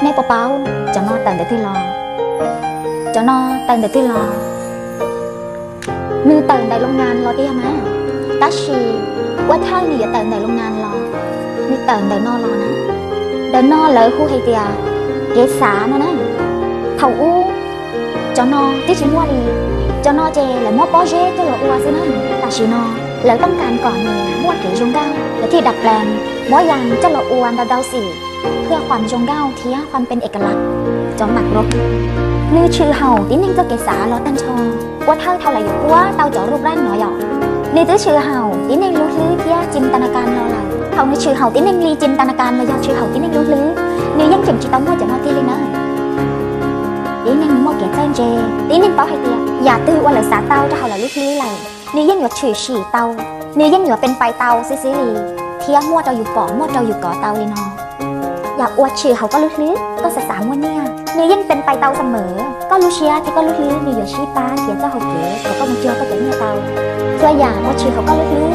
Nej puas paub cov no tawm ntawm twg los? Cov no tawm ntawm twg los? Nws tawm ntawm loo ngas los tiag mas, tab sis ua thawj nws yuav tawm ntawm loo ngas los, nws tawm ntawm no los na. Ntawm no lawv hu hais tias kev xav no na. Thaum ub cov no twb tsis muaj li, cov no ces lawv muab pob zeb coj los ua xwb na. Tam sim no lawv tooj kas kom nws muaj kev zoo nkauj, lawv thiaj dam plas muab yas coj los ua ntau ntau xim, ua qhuas zoo nkauj thiab qhuas pes es ka las cov mam los. Nws tshwm haum tib neeg txoj kev xav los tag nrho. Ua thawj thaum lawv yuav puab tau cov lub raj no yom, nws twb tshwm haum tib neeg lub hlwb thiab ci nta na kas no lawm. Thaum nws tshwm haum tib neeg li ci nta na kas los yog tshwm haum tib neeg lub hlwb, nws yeej tseem tsis tau muaj cov no tiag li na. Tib neeg muaj kev txawj ntse, tib neeg paub hais tias yam twg uas lawv xav tau rau hauv lawv lub hlwb lawm, nws yeej yuav tshwm sim tau, nws yeej yuav pes pais tau xwb xwb li, thiab muaj rau yus pom muaj rau yus kov tau li no. Yam uas tshwm hauv koj lub hlwb, koj xav xav muaj nyiaj, nws yeej pes pais tau xa mawm. Koj lub siab thiab koj lub hlwb nws yuav sib pab nrhiav txoj hau kev kom koj mus cuag koj cov nyiaj tau. Txhua yam uas tshwm hauv koj lub hlwb,